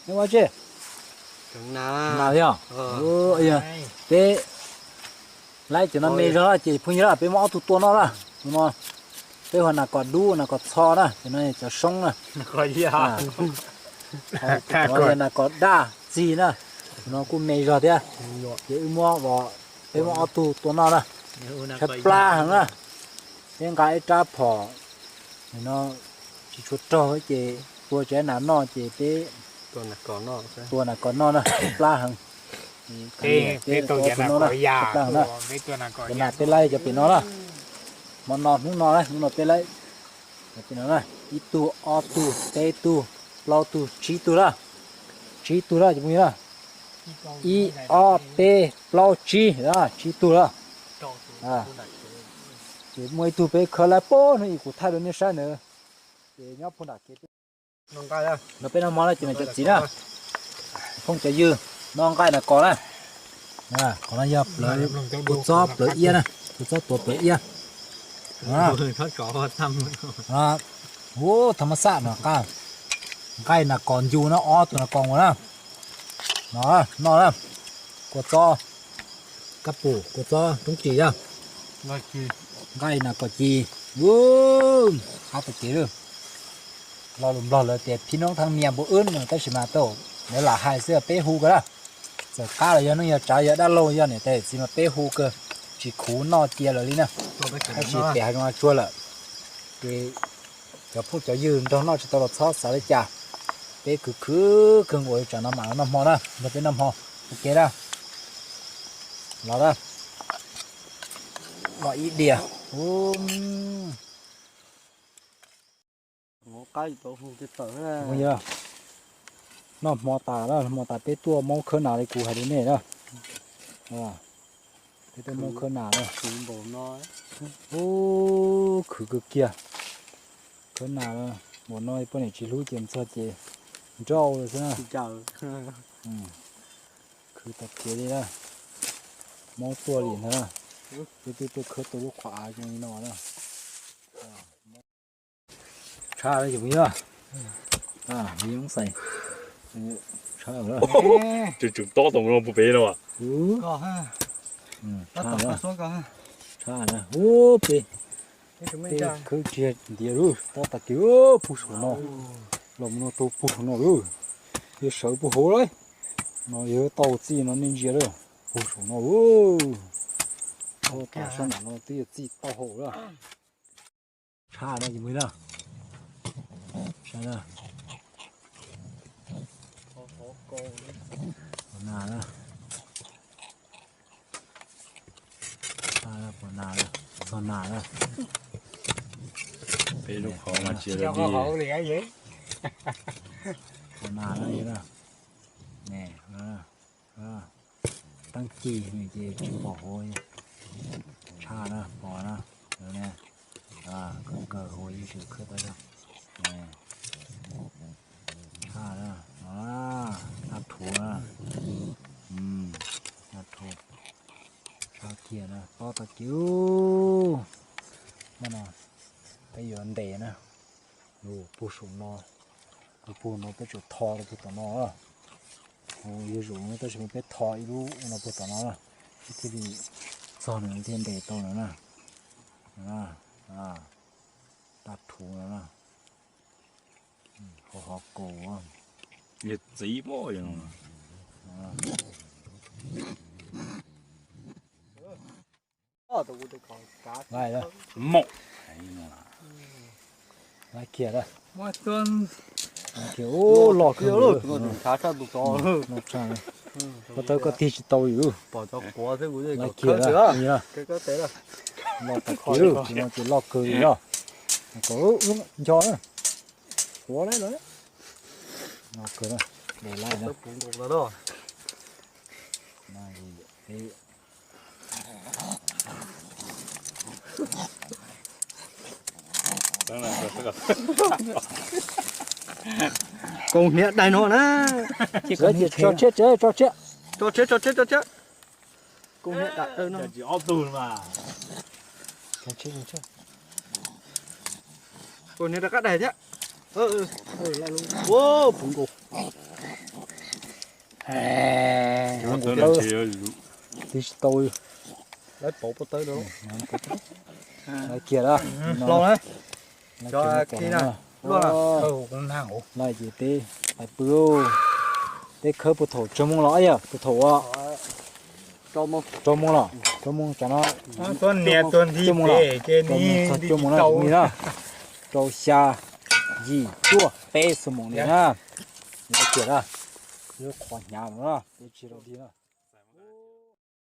Neb ua tsi? Nas thiab. Peb laib cov no me zog ces phooj ywg, peb muab ob tug tua noj na. Tus no peb hu ua nas kos dub, nas kos txho na, cov no cov soob na. Nas kos daj txig na, tus no kuj me zog thiab. Ces wb muab, peb muab ob tug tua noj na. Tshaib plab heev na. Peb nqa ib rab phom no tsis tshua raug ces tua tsis tau nas noj ces peb tua nas kos noj na, tshaib plab heev. Peb tua nas kos, cov nas peb laib cov pem no na. Hmo no hnub no, hnub no peb laib cov pem no na, ib tug, ob tug, peb tug, plaub tug, tsib tug na. Tsib tug na cov phooj ywg na. Ib, ob, peb, plaub, tsib, tsib tug na. Ces muaj ib tug peb khawb laib pem no, kuv thaij rau nej saib na. Ces nyob puag nram kev no peb noj hmo na ces niam cov txiv na, phooj cov ywg, noj nqaij nas kos na. Qhov no yog plawv kua txob plawv iab na, kua txob tuav plawv iab. Hu, thaum mas xaj no qab, nqaij nas kos ncu no, ob tug nas kos ua na. No, noj na, kua txob kab pum, kua txob roob ris na, nqaij nas kos ci, qab tag kev lawm. Lo lus Nplog lawv tias phim noj thaj mias npua wb no, tab sis mas tau lawv lam hais xwb, peb hu kawg na. Txawm qab los yog neej yog tsav, yog dab laug yog niam tais txiv mas peb hu kawg, tsis khuv noj cia lawm li na. Tab sis pem hav zoov hav tsuag lawm ces cov phooj cov ywg nrog noj tsis tau los txhob xav li cas. Peb khwv khwv kawg nkaus li, tsam no mam los noj hmo na, nrog peb noj hmo ua ke na. Los na, los ib diav. Noj hmo tas na, hmo tas peb tuaj muab khawb nas li kuv hais rau nej na. Peb tuaj muab khawb nas na. Ub, khwv kawg kiag. Khawb nas na, npaum no poj niam tsis hlub ces ntxog ces nrauj lawm xwb na. Khwv tag kev li na. Mob tuaj li ntag na. Peb twb tuaj khawb tau lub qhov av zoo li no na. Tshaj li cov phooj ywg, tshaj, tsum tob tau no puag pem no. Tshaj, tshaj na, ub peb, peb khawb tsis ntiav lawm, tob tag kev puag saum no, los mus no rau puag saum no lawm, yog sawv puag hauv lawm, no yog tau txij no nej ntsia lawm, puag saum no lawm, tau tas sab nram no twb yog txij tau hauv lawm. Tshaj na cov phooj ywg na. Tshaj na. Pom nas na. Tshaj na, pom nas na. Txog nas na. Peb lub qhov mas tsis li. Pom nas na. Teeb ci ces tsis pom hauv. Tshaj na, pom na. Kawg kawg hauv yeej tsis khawb tau. Tshaj na, tshaj thuv na. Tshaj thuv. Tshaj kiag na, tob tag kev. Ub, no peb yuav ntes na. Puag saum no, puag no peb tsum tho rau puag tom no. Yog zaum no tab sis mas peb tho ib lub no puag tom no na, thiaj li txog no thiaj ntes tau no na. Tshaj thuv no na. Hauv hov kaus. Yog txiv pob yog no. Laiv kiag, laiv kiag, ub, loj kawg. Koj tawb koj tig tsis tau li. Laiv kiag, loj tag kiag, no ces loj kawg li os. Kom ncho na, quav lawm, loj kawg, de laiv na. Koom hniav daim no na. Tso tshiab, tso tshiab, tso tshiab, tso tshiab, tso tshiab. Koom hniav daim no. Koom hniav rov qab daim thiab. Puv nkaus. Twb tsis tau. Kiag lawm. No ces peb pw, peb khawb puag thaum tsawg moos los yog puag thaum ua rau moos los, rau moos tsam no, cuaj moos los, txog cuaj moos no, rau xya, yim, cuaj, peb xuab moos li na. Kiag na, qhuav hnyav no, peb tsis rau dig na.